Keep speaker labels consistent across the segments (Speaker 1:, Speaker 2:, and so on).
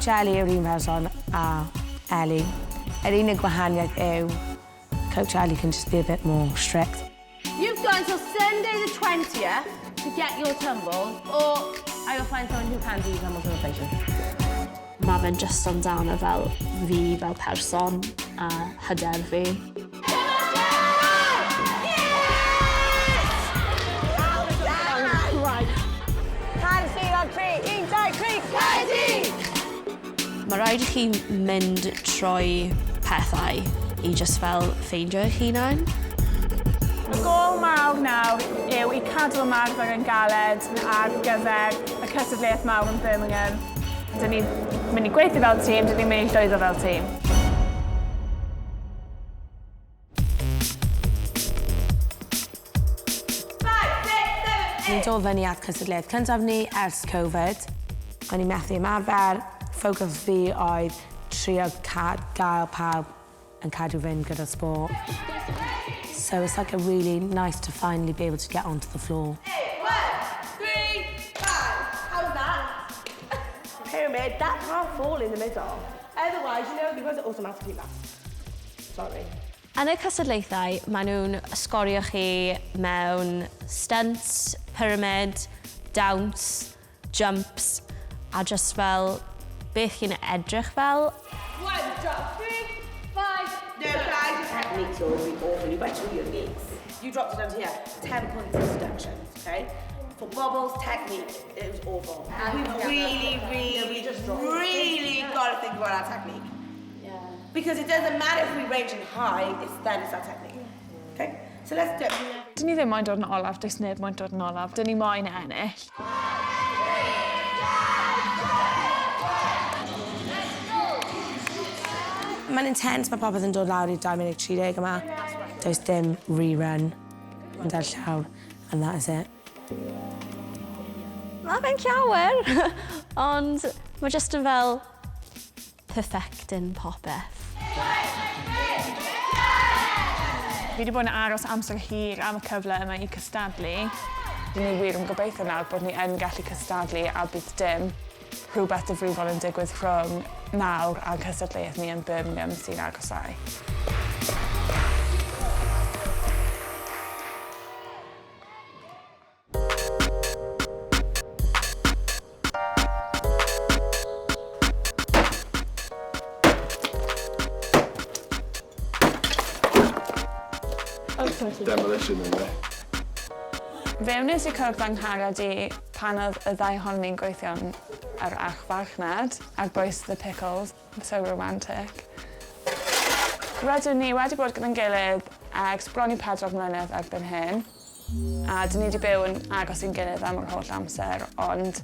Speaker 1: Coach Ellie yw'r un person a Ellie. Yr unig gwahaniaeth yw Coach Ellie can just be a bit more strict.
Speaker 2: You've got until Sunday the 20th to get your tumbles or I will find someone who can do your tumbles and replace you.
Speaker 3: Mae fe'n just amdano fel fi fel person a hyder fi. Mae rhaid i chi mynd trwy pethau i just fel ffeindio eich hunain.
Speaker 4: Y gôl mawr nawr yw i cadw ymarfer yn galed ar gyfer y cystadleuaeth mawr yn Birmingham. Dyn ni'n mynd i gweithio fel tîm, dyn ni'n mynd i llwyddo fel tîm.
Speaker 1: Ni'n dod fyny at cystadleuaeth cyntaf ni ers Covid. O'n i'n methu ymarfer. Ffocws fi oedd trio gael pawb yn cadw fynd gyda'r sport. So it's like a really nice to finally be able to get onto the floor.
Speaker 2: 8, 1, 3, 5. How's that?
Speaker 5: Pyramid, that can't fall in the middle. Otherwise, you know, because it automatically last. Sorry.
Speaker 3: Yn y cystadlaethau, maen nhw'n sgorio chi mewn stunts, pyramid, dawns, jumps, a just fel beth chi'n edrych fel.
Speaker 2: 1, drop, 3, 5.
Speaker 5: No, guys, your technique's always been awful. You better do your knees. You dropped it down to here. 10 points of deductions, okay? For bubbles, technique, it was awful. We really, really, really got to think about our technique. Because it doesn't matter if we range in high, it's then it's our technique. Okay? So let's do it.
Speaker 4: Dyn ni ddim moyn dod yn olaf, does neb moyn dod yn olaf. Dyn ni moyn ennill.
Speaker 1: Mae'n intense, mae popeth yn dod lawr i'r 2 munud 30 yma. Does dim rerun. Ond ar llawr, and that is it.
Speaker 3: Mae fe'n llawer, ond mae jyst yn fel perfecting popeth.
Speaker 4: Fi wedi bod yn aros amser hir am y cyfle yma i cystadlu. Dyn ni wir yn gobeithio nawr bod ni yn gallu cystadlu a bydd dim rhywbeth difrifol yn digwydd rhwng nawr a'n cystadleuaeth ni yn Birmingham sy'n agosau.
Speaker 6: Demolition in there.
Speaker 4: Fe wnes i cwrdd â 'nghariad i pan oedd y ddau ohonon ni'n gweithio yn yr archfarchnad ar bwys The Pickles. So romantic. Rydyn ni wedi bod gyda'n gilydd ers bron i 4 mlynedd erbyn hyn. A dyn ni wedi byw yn agos i'n gilydd am yr holl amser, ond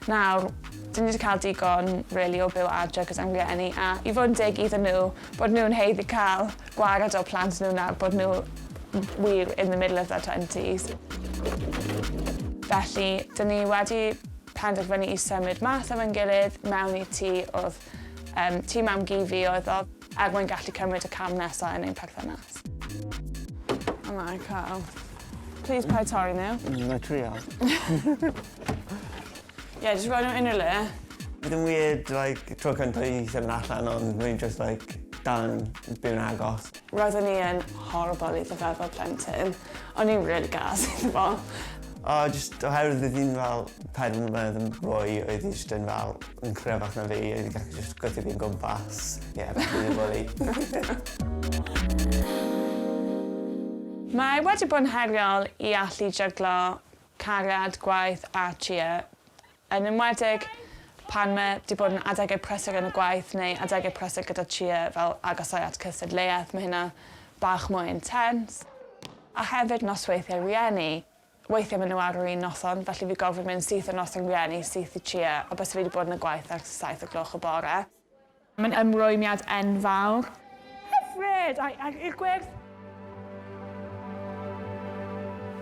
Speaker 4: nawr, dyn ni wedi cael digon, really, o byw adre gyda'n rhieni, a i fod yn deg iddyn nhw, bod nhw'n haeddu cael gwared o'u plant nhw nawr, bod nhw wir in the middle of their twenties. Felly, dyn ni wedi penderfynu i symud mas efo'n gilydd mewn i tŷ oedd um, tŷ mam-gu fi oedd o, er mwyn gallu cymryd y cam nesaf yn ein perthynas. O my Carl. Please paid torri nhw.
Speaker 7: Na trio.
Speaker 4: Ie, jyst rhoi nhw unrhyw le.
Speaker 7: Bydd yn weird, like, tro cyntaf i symud allan, ond mae'n just, like, dal yn byw'n agos.
Speaker 4: Roeddwn i yn horrible iddo fe fel plentyn. O'n i'n really gas iddo fo.
Speaker 7: O, just oherwydd oedd hi'n fel 4 mlynedd yn fwy, oedd hi just yn fel yn cryfach na fi, oedd hi'n gallu just gwythio fi'n gwmpas. Ie, yeah, felly ddim bully.
Speaker 4: Mae wedi bod yn heriol i allu jyglo cariad, gwaith a cheer, yn enwedig pan mae 'di bod yn adegau prysur yn y gwaith neu adegau prysur gyda cheer fel agosau at cystadleuaeth, mae hynna bach mwy intense. A hefyd nosweithiau rieni. Weithiau maen nhw ar yr un noson, felly fi gorfod mynd syth o noson rieni, syth i cheer, a byse fi wedi bod yn y gwaith ers 7 o gloch y bore. Mae'n ymrwymiad enfawr. Hyfryd! A, a i'r gwyrdd.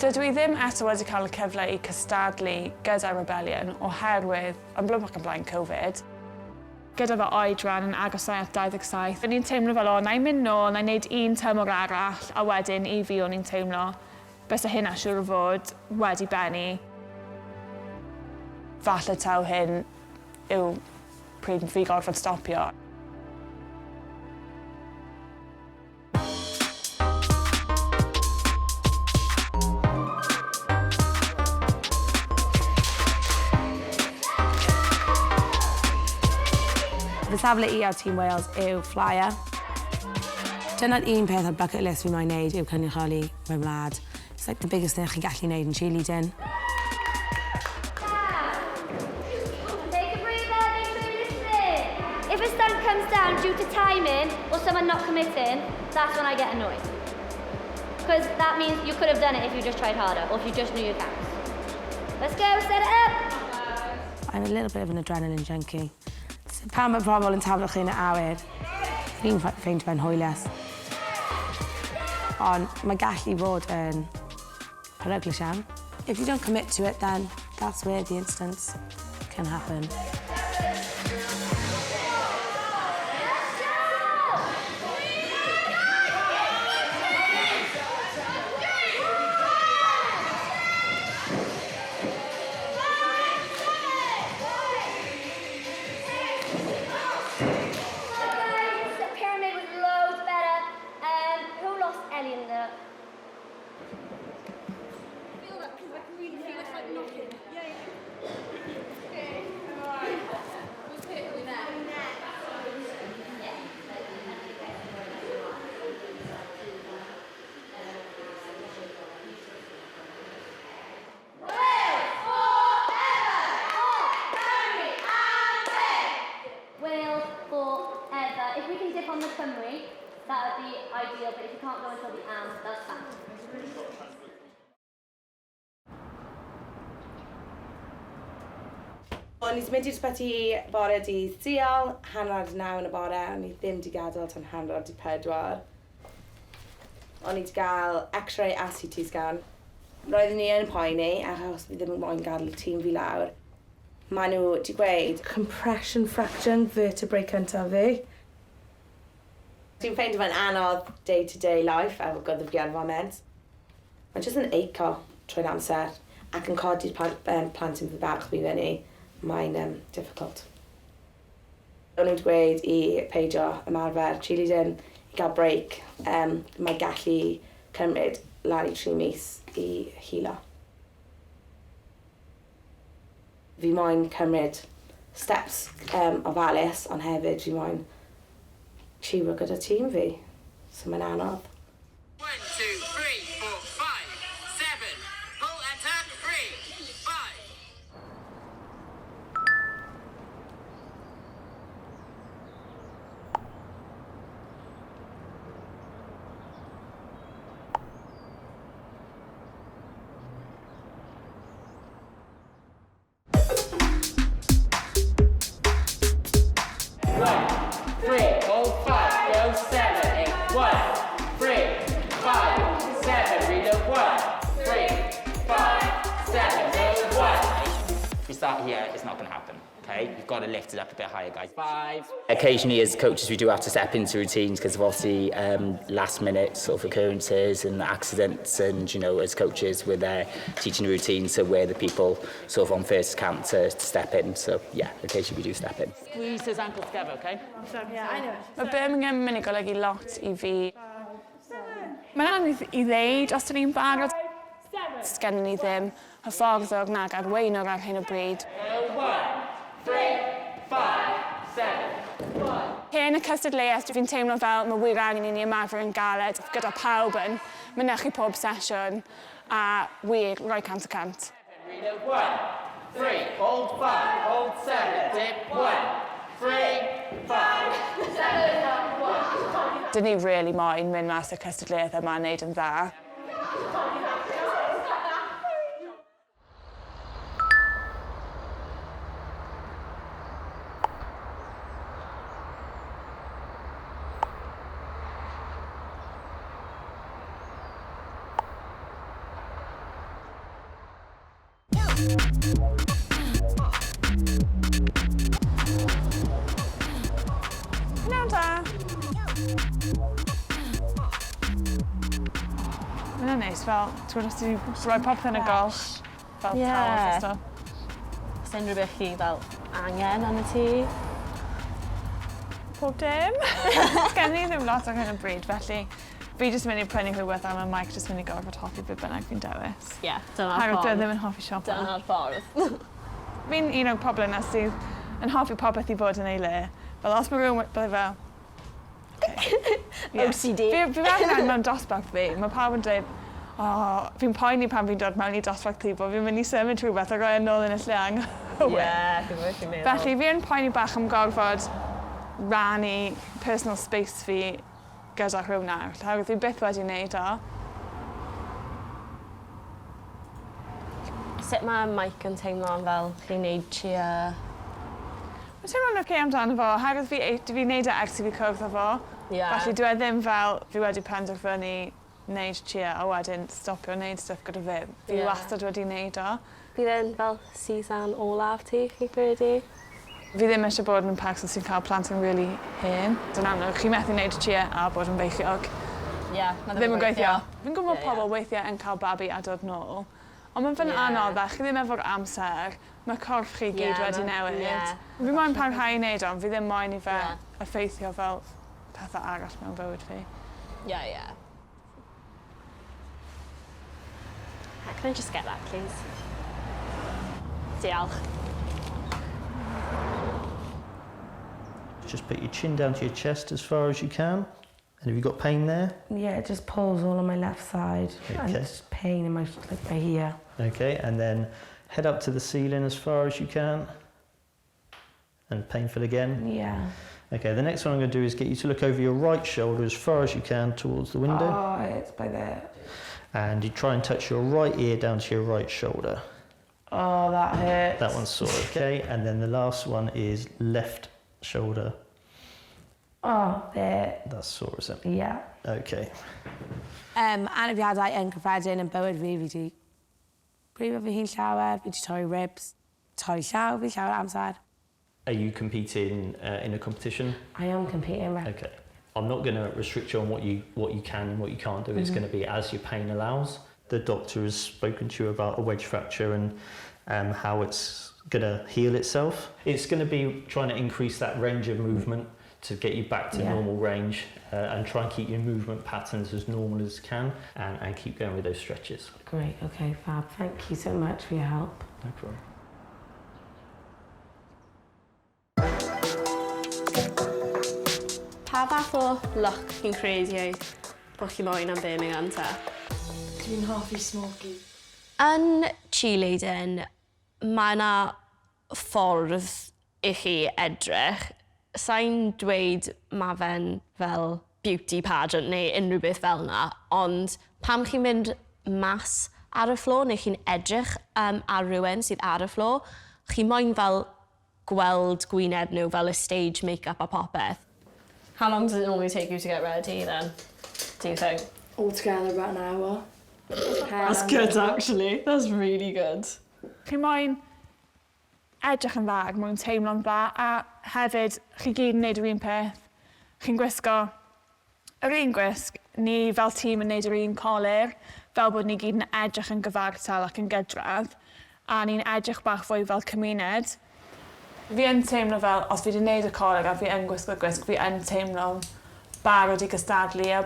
Speaker 4: Dydw i ddim eto wedi cael y cyfle i cystadlu gyda Rebellion oherwydd, yn blwm ac yn blaen, Covid. Gyda fy oedran yn agosau at 27, o'n i'n teimlo fel, o, na i mynd nôl, na i wneud un tymor arall, a wedyn i fi o'n i'n teimlo byse hynna siŵr o fod wedi bennu. Falle taw hyn yw pryd fi gorfod stopio.
Speaker 1: Fy safle i ar Team Wales yw flyer. Dyna'r un peth ar bucket list fi moyn neud yw cynrychioli fy wlad. It's like the biggest thing chi'n gallu neud yn cheerleading.
Speaker 6: Take a breather, make sure you're listening. If a stunt comes down due to timing or someone not committing, that's when I get annoyed. Because that means you could have done it if you just tried harder or if you just knew your counts. Let's go, set it up.
Speaker 1: I'm a little bit of an adrenaline junkie. So pan mae pobl yn taflu chi yn y awyr, fi'n ffeindio fe'n hwylus. Ond mae gallu fod yn peryglus iawn. If you don't commit to it, then that's where the incidents can happen.
Speaker 6: So guys, the pyramid was loads better. Who lost Ellie in the... Wales forever. If we can dip on the Cymru, that would be ideal, but if you can't go until the am, that's fine.
Speaker 5: O'n i 'di mynd i'r ysbyty bore dydd Sul, 9:30 yn y bore, o'n i ddim 'di gadael tan 3:45. O'n i 'di gael x-ray a CT scan. Roeddwn i yn poeni achos fi ddim yn moyn gadael y tîm fi lawr. Maen nhw wedi gweud compression fracture yn vertebrae cyntaf fi. Dwi'n ffeindio fe'n anodd day-to-day life efo gwddf fi ar y foment. Mae jyst yn acho trwy'r amser ac yn codi'r plentyn fi bach fi fyny. Mae'n difficult. O'n nhw wedi gweud i peidio ymarfer cheerleading, i gael break. Mae gallu cymryd lan i 3 mis i healo. Fi moyn cymryd steps ofalus, ond hefyd fi moyn cheero gyda tîm fi. So mae'n anodd.
Speaker 8: 1, 2, 3, 4, 5, 7. Pull and turn. 3, 5.
Speaker 9: 1, 3, hold 5, go 7, 8, 1, 3, 5, 7, reload 1, 3, 5, 7, go 1. If we start here, it's not going to happen. Okay, you've got to lift it up a bit higher, guys. 5. Occasionally, as coaches, we do have to step into routines because of obviously last minute sort of occurrences and accidents. And as coaches, we're there teaching the routine, so we're the people sort of on first account to step in. So yeah, occasionally we do step in. Squeeze those ankles together, okay?
Speaker 4: Mae Birmingham yn mynd i golygu lot i fi. Mae'n anodd i ddeud os dyn ni'n barod. Sgennon ni ddim hyfforddwr nag arweinwr ar hyn o bryd.
Speaker 9: 1, 3, 5, 7.
Speaker 4: Cyn y cystadleuaeth, fi'n teimlo fel mae wir angen i ni ymarfer yn galed gyda pawb yn mynychu pob sesiwn a wir rhoi 100%.
Speaker 9: Reload 1, 3, hold 5, hold 7, dip 1, 3, 5.
Speaker 4: Dyn ni really moyn mynd mas y cystadleuaeth yma a wneud yn dda. Pnawn da. Mae hynna'n neis, fel, ti'n gwybod os ti rhoi popeth yn y golch, fel towels a stuff.
Speaker 3: Os unrhyw beth chi fel angen yn y tŷ.
Speaker 4: pob dim. Gen i ddim lot ar hyn o bryd, felly fi jyst yn mynd i prynu rhywbeth a mae Mike jyst mynd i gorfod hoffi be bynnag fi'n dewis.
Speaker 3: Ie, dyna'r
Speaker 4: Oherwydd
Speaker 3: ffordd.
Speaker 4: dwi e ddim yn hoffi siopa.
Speaker 3: Dyna'r ffordd.
Speaker 4: Fi'n un o'r pobl yna sydd yn hoffi popeth i fod yn ei le. Fel os mae rhywun bydde fel... Okay.
Speaker 3: OCD.
Speaker 4: Fi, fi fel hynna mewn dosbarth fi. Mae pawb yn dweud, oh, fi'n poeni pan fi'n dod mewn i dosbarth ti bod fi'n mynd i symud rhywbeth a rhoi e nôl yn y lle anghywir.
Speaker 10: Ie, dwi'n gwybod beth ti'n meddwl.
Speaker 4: Felly fi yn poeni bach am gorfod rannu personal space fi gyda rhywun arall, oherwydd fi byth wedi wneud o.
Speaker 3: Sut mae Mike yn teimlo am fel chi'n neud cheer?
Speaker 4: Mae'n teimlo'n oce amdano fo, oherwydd fi fi wneud e ers i fi cwrdd â fo.
Speaker 3: Ie.
Speaker 4: Felly dyw e ddim fel fi wedi penderfynu wneud cheer a wedyn stopio wneud stuff gyda fe. Fi
Speaker 3: Ie.
Speaker 4: wastad wedi wneud o.
Speaker 3: Bydd e'n fel season olaf ti, chi'n credu?
Speaker 4: Fi ddim eisiau bod yn person sy'n cael plant yn really hen. Yn amlwg, chi methu wneud cheer a bod yn beichiog.
Speaker 3: Ie, ma'
Speaker 4: Ddim yn gweithio. Fi'n gwybod
Speaker 3: Ie, ie.
Speaker 4: pobl weithiau yn cael babi a dod nôl. Ond mae'n fe'n
Speaker 3: Ie.
Speaker 4: anodd a chi ddim efo'r amser. Mae corff chi gyd
Speaker 3: Ie,
Speaker 4: wedi
Speaker 3: ma'
Speaker 4: newid.
Speaker 3: ie.
Speaker 4: Fi moyn parhau i wneud o, ond fi ddim moyn i fe
Speaker 3: Ie.
Speaker 4: effeithio fel pethau arall mewn bywyd fi.
Speaker 3: Ie, ie. Can I just get that, please? Diolch.
Speaker 11: Just put your chin down to your chest as far as you can. And have you got pain there?
Speaker 1: Yeah, it just pulls all on my left side. And
Speaker 11: Okay.
Speaker 1: just pain in my, like, my ear.
Speaker 11: Okay, and then head up to the ceiling as far as you can. And painful again.
Speaker 1: Yeah.
Speaker 11: Okay, the next one I'm going to do is get you to look over your right shoulder as far as you can towards the window.
Speaker 1: Oh, it's by there.
Speaker 11: And you try and touch your right ear down to your right shoulder.
Speaker 1: Oh, that hurts.
Speaker 11: That one's sore, okay? And then the last one is left shoulder.
Speaker 1: Oh, there.
Speaker 11: That's sore, is it?
Speaker 1: Yeah.
Speaker 11: Okay.
Speaker 1: Anafiadau yn gyffredin yn bywyd fi, fi di brifo fy hun llawer, fi di torri ribs, torri llaw fi llawer amser.
Speaker 11: Are you competing in a competition?
Speaker 1: I am competing, right?
Speaker 11: Okay. I'm not going to restrict you on what you can and what you can't do. It's
Speaker 1: Mhm.
Speaker 11: going to be as your pain allows. The doctor has spoken to you about a wedge fracture and how it's going to heal itself. It's going to be trying to increase that range of movement to get you back to
Speaker 1: Yeah.
Speaker 11: normal range and try and keep your movement patterns as normal as can and keep going with those stretches.
Speaker 1: Great, okay, fab. Thank you so much for your help.
Speaker 11: No problem.
Speaker 3: Pa fath o look chi'n credu bod chi moyn am Birmingham te?
Speaker 12: Dwi'n hoffi smoky.
Speaker 3: Yn cheerleading, mae yna ffordd i chi edrych. Sa'n dweud mae fe'n fel beauty pageant neu unrhyw beth fel yna, ond pam chi'n mynd mas ar y floor neu chi'n edrych ar rhywun sydd ar y floor, chi moyn fel gweld gwyneb nhw fel y stage make-up a popeth. How long does it normally take you to get ready then, do you think?
Speaker 12: Altogether about an hour.
Speaker 3: That's good actually, that's really good.
Speaker 4: Chi moyn edrych yn dda ac moyn teimlo'n dda a hefyd chi gyd yn neud yr un peth. Chi'n gwisgo yr un gwisg, ni fel tîm yn neud yr un colur, fel bod ni gyd yn edrych yn gyfartal ac yn gydradd, a ni'n edrych bach fwy fel cymuned. Fi yn teimlo fel, os fi wedi wneud y coleg a fi yn gwisgo gwisg, fi yn teimlo barod i gystadlu a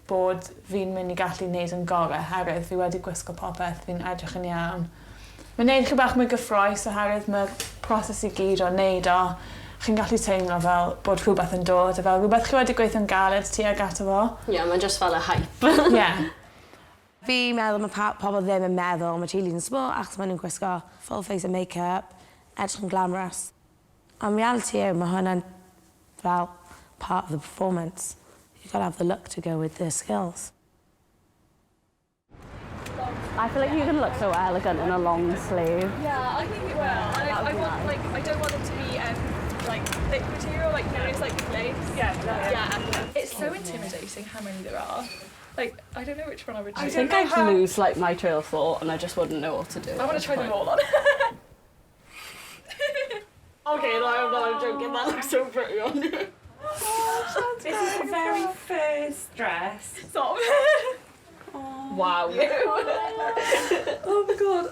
Speaker 4: bod fi'n mynd i gallu wneud yn gorau herwydd fi wedi gwisgo popeth, fi'n edrych yn iawn. Mae'n neud chi bach mwy gyffrous oherwydd mae'r proses i gyd o wneud o, chi'n gallu teimlo fel bod rhywbeth yn dod a fel rhywbeth chi wedi gweithio'n galed tuag ato fo.
Speaker 3: Ie, yeah, mae'n just fel y hype.
Speaker 4: Yeah.
Speaker 1: Fi'n meddwl mae pobl ddim yn meddwl mae cheerleading sport achos maen nhw'n gwisgo full face of make-up, edrych yn glamorous. Ond reality yw, mae hwnna'n fel part of the performance. You've got to have the look to go with the skills.
Speaker 3: I feel like you can look so elegant in a long sleeve.
Speaker 13: Yeah, I think it will. And I want like I don't want them to be like thick material, like you know, it's like lace. Yeah, yeah. It's so intimidating how many there are. Like I don't know which one I would choose.
Speaker 10: I think I'd lose like my trail of thought and I just wouldn't know what to do.
Speaker 13: I want to try them all on.
Speaker 10: Okay, no, I'm not joking. That looks so pretty on you.
Speaker 14: This is the very first dress.
Speaker 13: Stop.
Speaker 10: Wow.
Speaker 14: Oh my god.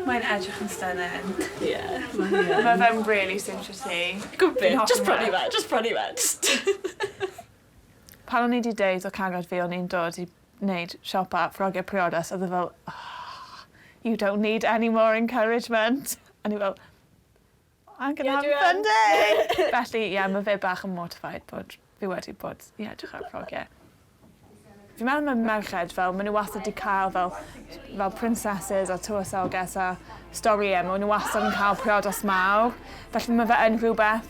Speaker 4: Mae'n edrych yn stunning.
Speaker 10: Yeah.
Speaker 4: Mae fe'n really siwtio ti.
Speaker 10: Good bit.
Speaker 4: Fi'n hoffi
Speaker 10: Just prynu
Speaker 4: fe.
Speaker 10: fe, just prynu fe. Just...
Speaker 4: Pan o'n i wedi deud o cariad fi o'n i'n dod i wneud siopa ffrogiau priodas, oedd e fel, oh, you don't need any more encouragement. A ni fel, I'm gonna
Speaker 10: Yeah,
Speaker 4: have
Speaker 10: dwi
Speaker 4: a fun
Speaker 10: yn.
Speaker 4: day. Felly, ie, yeah, mae fe bach yn mortified bod fi wedi bod i edrych ar ffrogiau. Fi'n meddwl mae merched fel, maen nhw wastad wedi cael fel princesses a tywysoges a storïau, maen nhw wastad yn cael priodas mawr. Felly mae fe yn rhywbeth,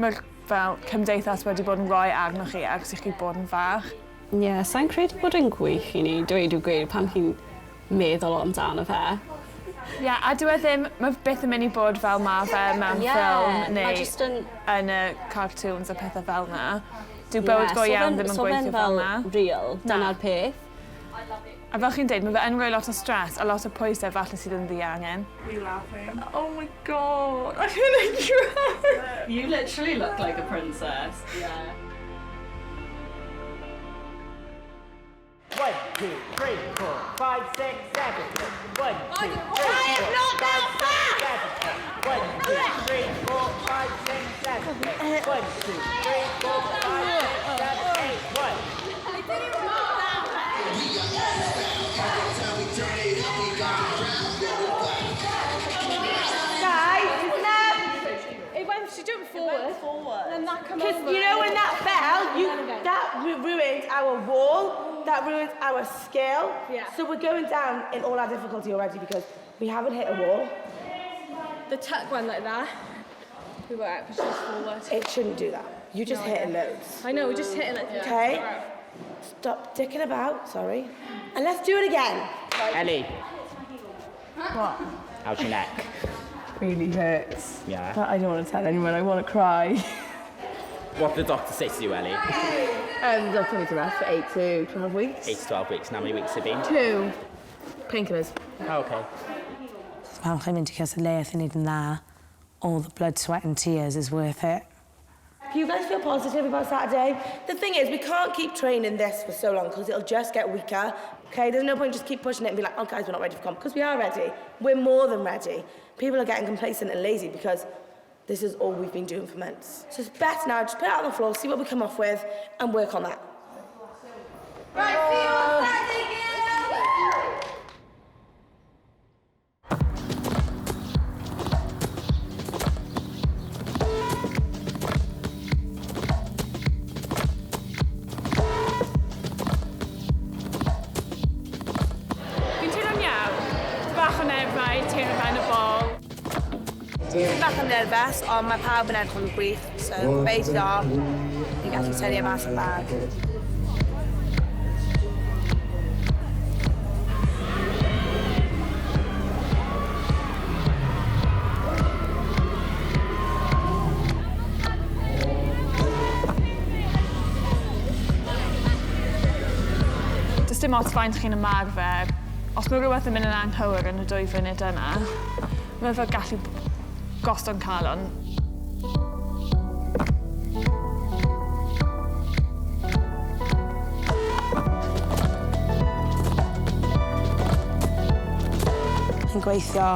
Speaker 4: mae'r fel cymdeithas wedi bod yn rhoi arnoch chi ers i chi bod yn fach.
Speaker 10: Ie, yeah, sa'n credu bod yn gwych i ni dweud y gwir pan chi'n meddwl amdano fe.
Speaker 4: Ie, yeah, a dyw e ddim, mae byth yn mynd i bod fel ma fe mewn
Speaker 10: Ie,
Speaker 4: ffilm
Speaker 10: ma'
Speaker 4: neu
Speaker 10: jyst yn-
Speaker 4: yn y cartoons a pethau fel na. Dyw bywyd go
Speaker 10: so
Speaker 4: iawn
Speaker 10: fe'n-
Speaker 4: ddim yn
Speaker 10: so fe'n
Speaker 4: gweithio fel na.
Speaker 10: real, dyna'r peth.
Speaker 4: A fel chi'n deud, mae fe yn rhoi lot o stress a lot o pwysau falle sydd yn ddiangen.
Speaker 14: Are you laughing? Oh my god, I'm gonna cry.
Speaker 10: You literally look like a princess. Yeah.
Speaker 9: 1, 2, 3, 4, 5, 6, 7. 1, 2, 3,
Speaker 5: I am
Speaker 9: 4,
Speaker 5: not
Speaker 9: 5,
Speaker 5: that
Speaker 9: 6, 7. 1, 2, 3, 4, 5, 6, 7. 1, 2, 3, 4, 5, 6, 7, 8. 1.
Speaker 5: Guys, listen up.
Speaker 2: It went, she jumped forward.
Speaker 5: forward.
Speaker 2: And then that come
Speaker 5: Because
Speaker 2: over.
Speaker 5: you know when that fell, that ruined our wall, that ruined our skill.
Speaker 2: Yeah.
Speaker 5: So we're going down in all our difficulty already because we haven't hit a wall.
Speaker 2: The tuck went like that. We were out, but just forward.
Speaker 5: It shouldn't do that. You just
Speaker 2: No,
Speaker 5: hit
Speaker 2: I
Speaker 5: it
Speaker 2: know.
Speaker 5: loads.
Speaker 2: I know, we're just hitting it.
Speaker 5: Okay? Stop dicking about, sorry. And let's do it again.
Speaker 9: Ellie,
Speaker 12: What?
Speaker 9: how's your neck?
Speaker 12: Really hurts.
Speaker 9: Yeah.
Speaker 12: But I don't want to tell anyone. I want to cry.
Speaker 9: What did the doctor say to you, Ellie?
Speaker 12: The doctor told me to rest for 8 to 12 weeks.
Speaker 9: 8 to 12 weeks. And how many weeks have it been?
Speaker 12: 2. Painkillers.
Speaker 9: Oh, okay.
Speaker 1: Pan chi'n mynd i cystadleuaeth yn neud yn dda, all the blood, sweat and tears is worth it.
Speaker 5: Do you guys feel positive about Saturday? The thing is, we can't keep training this for so long because it'll just get weaker. Okay, there's no point just keep pushing it and be like, oh guys, we're not ready for comp, because we are ready. We're more than ready. People are getting complacent and lazy because this is all we've been doing for months. So it's better now, just put it out on the floor, see what we come off with, and work on that. Right, see you on Saturday, girls!
Speaker 4: Fi'n teimlo'n iawn. Bach o nerfau, teimlo fe yn y bol.
Speaker 5: Dwi'n bach yn nerfus, ond mae pawb yn edrych yn gwych, so gobeithio ni'n gallu tynnu e mas o'r bag.
Speaker 4: Does dim ots faint chi'n ymarfer, os mae rhywbeth yn mynd yn anghywir yn y 2 funud yna, mae fe gallu gostwng calon.
Speaker 1: Yn gweithio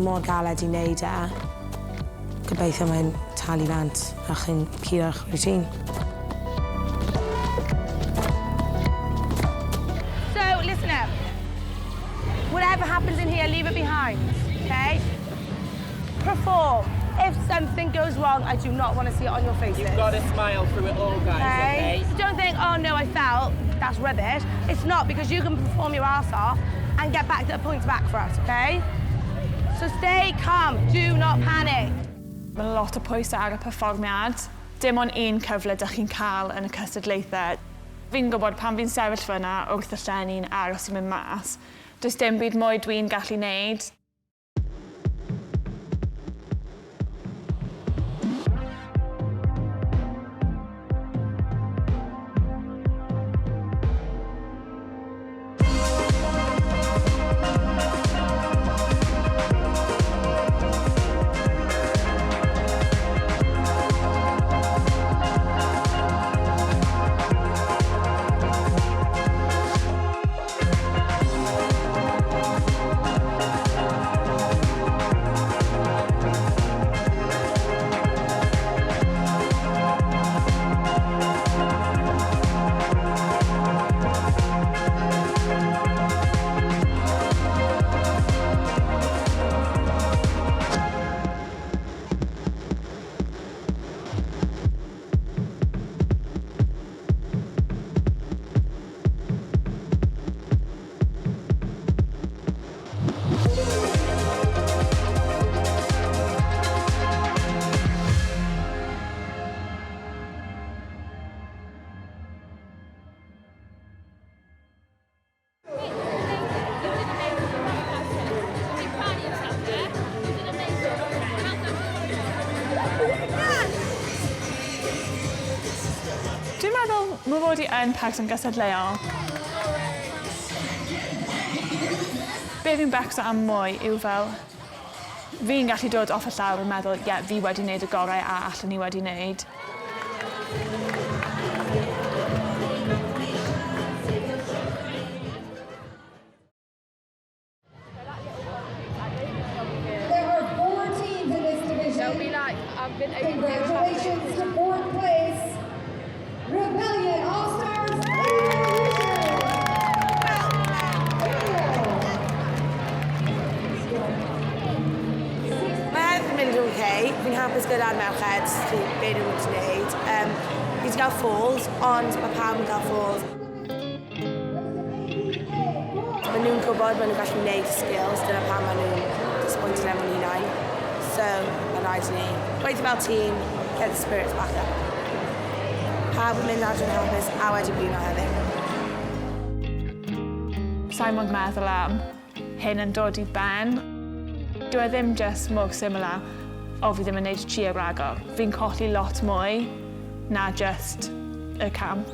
Speaker 1: mor galed i wneud e. Gobeithio mae'n talu bant a chi'n curo'ch routine.
Speaker 5: So, listen up. Whatever happens in here, leave it behind, okay? Perform. If something goes wrong, I do not want to see it on your faces.
Speaker 9: You've got to smile through it all, guys, okay?
Speaker 5: So don't think, oh no, I fell, that's rubbish. It's not, because you can perform your ass off and get back to the points back for us, okay? So stay calm, do not panic.
Speaker 4: Mae lot o pwysau ar y perfformiad. Dim ond un cyfle dych chi'n cael yn y cystadlaethau. Fi'n gwybod pan fi'n sefyll fyna wrth y llenni'n aros i mynd mas, does dim byd mwy dwi'n gallu neud. mod i yn person gystadleuol. Be fi'n becso am mwy yw fel fi'n gallu dod off y llawr yn meddwl, ie, fi wedi wneud y gorau a allwn i wedi wneud.
Speaker 15: There are four teams in this division. Congratulations to fourth place, Rebellion All Stars and
Speaker 1: Mae hefyd yn mynd yn okay. Fi'n hapus gyda'r merched, be nhw'n wedi gwneud. Fi wedi cael falls, ond mae pawb yn cael falls. Maen nhw'n gwybod maen nhw'n gallu gwneud y skills, dyna pam maen nhw'n disappointed efo ni hunain. So, mae'n rhaid i ni gweithio fel tîm, get the spirits back up. Pawb yn mynd adre'n hapus a wedi blino heddiw.
Speaker 4: Sa'n moyn meddwl am hyn yn dod i ben. Dyw e ddim just mor syml â, o fi ddim yn neud cheer ragor. Fi'n colli lot mwy na just y camp.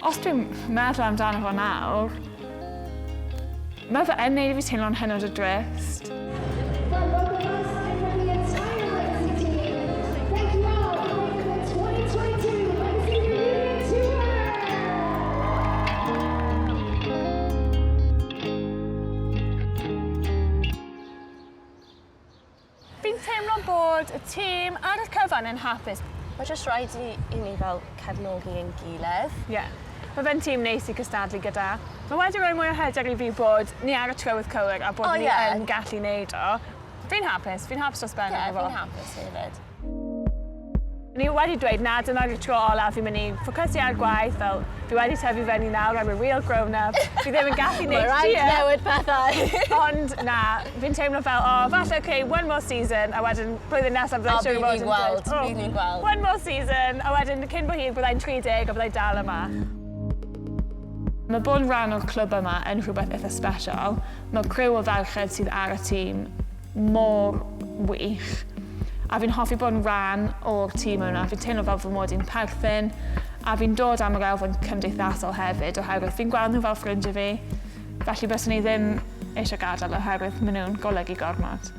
Speaker 4: Os dwi'n meddwl amdano fo nawr, mae fe yn neud i fi teimlo'n hynod o drist.
Speaker 15: From both of us and from the entire Legacy team, thank you all for making the 2022 Legacy Reunion Tour!
Speaker 4: Fi'n teimlo bod y tîm ar y cyfan yn hapus.
Speaker 3: Mae jyst rhaid i ni fel cefnogi ein gilydd.
Speaker 4: Ie. Yeah. Mae fe'n tîm neis i cystadlu gyda. Mae wedi rhoi mwy o hyder i fi bod ni ar y trywydd cywir a bod ni yn gallu neud o. Fi'n hapus, fi'n hapus dros ben
Speaker 3: Ie,
Speaker 4: efo fo.
Speaker 3: Fi'n hapus hefyd.
Speaker 4: Ni wedi dweud na, dyma'r tro olaf fi'n mynd i ffocysu ar gwaith, fel fi wedi tyfu fyny nawr, I'm a real grown-up, fi ddim yn gallu
Speaker 3: Mae
Speaker 4: neud
Speaker 3: rhaid
Speaker 4: cheer.
Speaker 3: newid pethau.
Speaker 4: Ond na, fi'n teimlo fel, o, oh, falle, okay, one more season, a wedyn blwyddyn nesaf byddai'n
Speaker 3: O,
Speaker 4: siŵr
Speaker 3: bydd
Speaker 4: fod
Speaker 3: ni'n
Speaker 4: yn
Speaker 3: gweld,
Speaker 4: dweud, "Oh,
Speaker 3: bydd ni'n gweld."
Speaker 4: One more season, a wedyn cyn bo hir byddai'n 30 a byddai dal yma. Mae bod yn rhan o'r clwb yma yn rhywbeth eitha special. Mae'r criw o ferched sydd ar y tîm mor wych. A fi'n hoffi bod yn rhan o'r tîm yna. Fi'n teimlo fel fy mod i'n perthyn. A fi'n dod am yr elfen cymdeithasol hefyd, oherwydd fi'n gweld nhw fel ffrindiau fi. Felly byswn i ddim eisiau gadael oherwydd maen nhw'n golygu gormod.